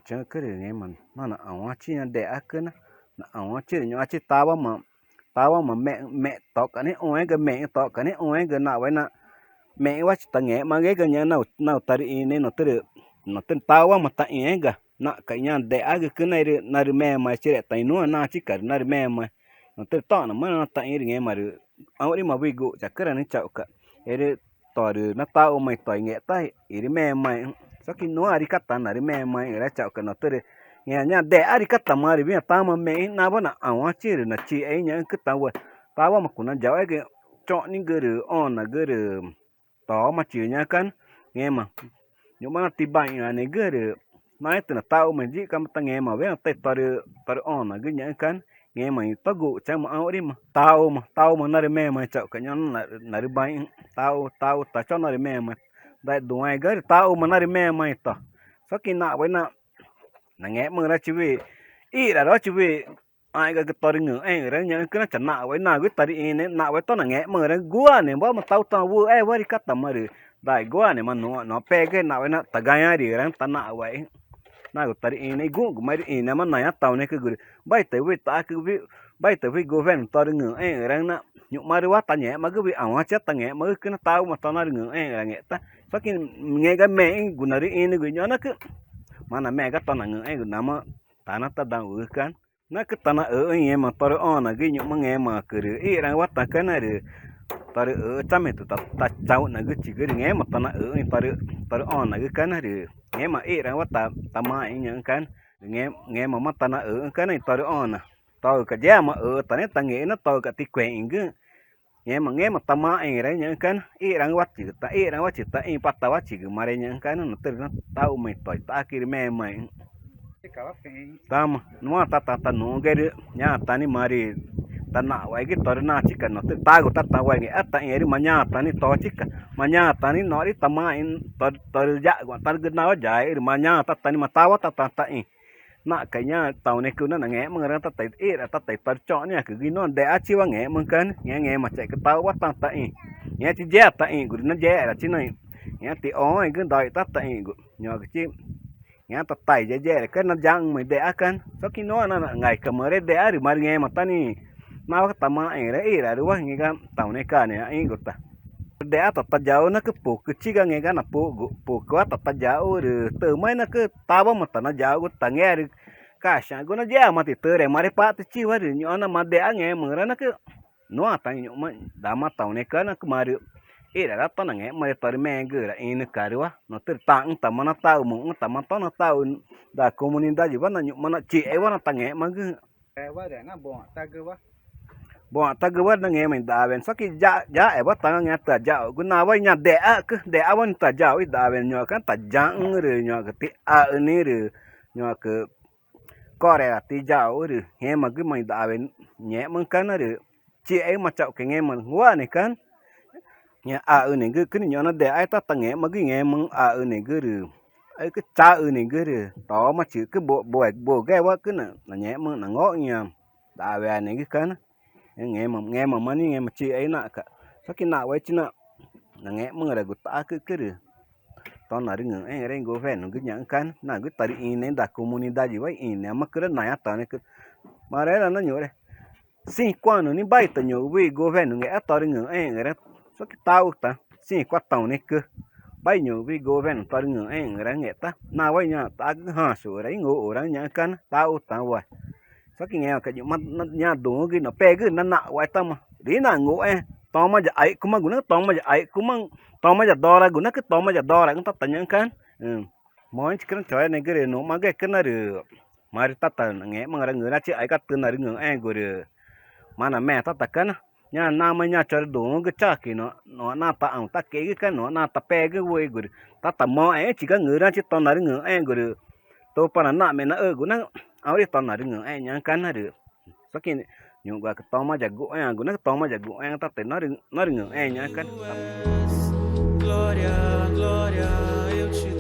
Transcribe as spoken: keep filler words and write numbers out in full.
guxchaxü̃cü rü ngẽma na naxãũãchi ñaã dexácü na naxãũãchi rü ñu̱xãchi tawama, tawama mexü̃, mexü̃ toca nixĩ ũéga, mexü̃ toca nixĩ ũéga, naxwa̱xe na mexü̃wa chi tangẽxmagüéga ñaã nau, nau tarüxĩnüẽ, notürü, notürü tawama taxĩéga naxca̱x i ñaã dexágücü na erü narümemaẽchirexẽtaxü̃ i nuã nachica rü narümemaẽ, notürü toxna marü nataxĩ rü ngẽma rü ãũrima wüxi guxchaxü̃cü rü nüxü̃ chauxca̱x erü torü nataxuma i toingextá irümemaẽxü̃. Soqui nuã rü icatama narümemaẽxü̃ rü chauxca̱x notürü ngẽma ñaã dexá rü icatama rü wüxi tama mexü̃ nawa naxãũãchi rü nachixexü̃ ñaxü̃cü tawa, tawama cunayauxéga choxnigü rü õnagü rü tomachi ñaxü̃cana. Ngẽma ñu̱xma natibaixü̃anegü rü naẽtü nataxuma i yixcama ta ngẽma wena ta i torü, torü õnagü ñaxü̃cana. Ngẽma i toguxchaxü̃ma ãũrima, tawama, tawama narümemaẽ chauxca̱x ñu̱xma narübaixü̃, tawa, tawa ta choxna narümemaẽ, dae duü̃xẽgü rü tawama narümemaẽ to. Soqui naxwa̱xe na nangẽxmaxü̃rachi wüxi, íraruxachi wüxi ãẽ̱xgacü torü ngü̃xẽẽxü̃raxü̃ ñaxü̃cüna, cha naxwa̱xe nagu ítarüxĩnüẽ, naxwa̱xe to nangẽxmaxü̃raxü̃ guane wama tau ta wüxi, ewa rü icatama rü dae guanema nuã, nuã pegüe naxwa̱xe na tagaãrüraxü̃ ta naxwa̱xexü̃. Nagu tarüxĩnüẽ i guxü̃guma erü ĩnama naya̱taunecügu rü baitü wüxi ta̱xacü, baitü wüxi governo torü ngü̃xẽẽxü̃raxü̃ na ñu̱xmarüwa tangẽxmagü wüxi, ãũãchiwa tangẽxmagücüna, tawama to narüngü̃xẽẽxü̃raxü̃ ngextá. Soqui ngẽxguma mexü̃ gu narüxĩnügu i ñuxãcü, mana mega to nangü̃xẽẽgu nama tana tadaxũxü̃cana. Nacü tanaxüxü̃ i ngẽma torü õnagü i ñu̱xma ngẽmaãcü rü íraxü̃wa tacana rü torü üxüchametu ta, tachauxnagüchigü rü ngẽma tanaxüxü̃ i torü, torü õnagücana rü ngẽma íraxü̃wa ta, tamaxẽxü̃ ñaxü̃cana. Rü ngẽmama tanaxüxü̃cana i torü õna, togüca̱x yéama üxütanüxü̃ tangexü̃ na togüca̱x ticue̱xü̃güxü̃. Ngẽma, ngẽma tamaxẽxü̃raxü̃ ñaxü̃cana, íraxü̃wachigü ta, íraxü̃wachigü ta ĩpatawa chigü marü ñaxü̃cana, notürü nataxuma i toitaxacü irümemaẽxü̃. Tama nuã tá ta, ta nuxü̃gü erü ñaã tá niĩ marü tanaxwa̱xegü torü nachica, notürü tagu tá ta wüxi ngextá taxĩ erü mañaã tá niĩ tochica, mañaã tá niĩ noxri tamaxẽxü̃ torü, torü yaxguã̱xtagü nawa yaxexü̃ rü mañaã tá ta niĩ matawa tá ta taxĩ. Naxca̱x i ñaã taunecü na nangẽxmaxü̃raxü̃ tá ta íra tá ta i torü choxniãcügü i nuã dexáchiwa ngẽxmaxü̃cana, ngẽma ngẽma chauxca̱x taxuwa tá taxĩ. Ngẽma chi yéa taxĩgu rü nayexerachi na i, ngẽma tixõẽgüxü̃ doxi tá taxĩgu, ñuxãcü chi ngẽma ta taiya yexerachi na yaxü̃ma i dexácana. Soqui nuã na nangaicamüxü̃ erü dexá rü marü ngẽma tá niĩ nawa tamaxẽxü̃raxü̃ íraruwa ngẽxguma taunecüane ãxĩgu ta dexá ta tayaxu nacü pucüchiga ngẽxguma napuxgu, pucüwa ta tayaxu rü tümaxü̃ nacü tawama tanayaxugu, tangearü caixãgu na yéamati türe marü pátüchiwa rü ñu̱xma na madexá ngẽxmaxü̃raxü̃ nacü nuã taxĩ ñu̱xma dama taunecüana nacü marü íraruwa to nangẽxma rü torü megüraxü̃ ĩnücüarüwa, notürü taxü̃tama nataxu, muxü̃tama to nataxu da comunidadewa na ñu̱xma nachixexü̃wa na tangẽxmagüxü̃. Buãxtagüwa na ngẽma i daa wena, soqui ya, yaxewa ta ngẽma tüyaxugu nawa i ñaã dexácü, dexáwa nixĩ tüyaxu i daa wena, ñuxãcü tayaxü̃ rü ñuxãcü tixaxü̃ niĩ rü ñuxãcü corera tiyaxu rü ngẽmagüma i daa wena ngẽxmaxü̃cana rü chixexü̃ma chauxca̱x ngẽma guanecana. Ñaã ãxü̃negüxü̃ nixĩ ñu̱xma na dexá tá ta ngẽxmagüxü̃ i ngẽmaxü̃ ãxü̃negüxü̃ rü, aixcü chaxünegüxü̃ rü tomachicü bu, bu, buxü̃güewacü na nangẽxmaxü̃ nangoxü̃ i ñaã daa weanegücana. Ngẽma, ngẽmama niĩ ngẽma chixexü̃ naxca̱x. Soqui naxwa̱xechi na nangẽxmaxü̃ragu ta̱xacügü rü to narüngü̃xẽẽxü̃raxü̃ i governogü ñaxü̃cana, nagu ítarüxĩnüẽ i da comunidadewa i ĩneãmacüra nayataunecü. Marü ẽra na ñuxre cinco anos niĩ bai ta ñuxũ wüxi i governo ngextá torü ngü̃xẽẽxü̃raxü̃. Soqui taxu ta cinco anos taunecü bai ñuxũ wüxi i governo torü ngü̃xẽẽxü̃raxü̃ ngextá, nawa i ñaã ta̱xacügü hãsuxü̃raxü̃ i ngúxü̃raxü̃ ñaxü̃cana, taxu ta wa. Soqui ngẽmaca̱x ñu̱xma ñaã duü̃xü̃gü i nopegü na naxwa̱xetama rü ínangu̱xẽẽ, toma ya aixcumagu na, toma ya aixcumaxü̃, toma ya doragu nacü, toma ya doraxü̃ tá ta ñaxü̃cana. Moxẽchi cüna choxe̱xenegü rü nuxmagüecüna rü marü tá ta nangẽxmaxü̃raxü̃ ngü̃rachi aixcü tá ta narüngü̃xẽẽgu rü marü name tá ta cana. Ñaã namaã i ñaã chorü duü̃xü̃gü choque nuã, nuã na taxãũtaque̱xegüca̱x, nuã na tapegüxü̃ wüxigu rü tá ta moxẽxü̃chiga ngü̃rachi to narüngü̃xẽẽgu rü Tupana name naxügu na ãũrü to narüngü̃xẽẽ ñaxü̃cana rü soqui ñuxguacü toma ya gu̱xẽẽgu na, toma ya gu̱xẽẽgu tá ta norü, norüngü̃xẽẽ ñaxü̃cana. Glória, glória, eu te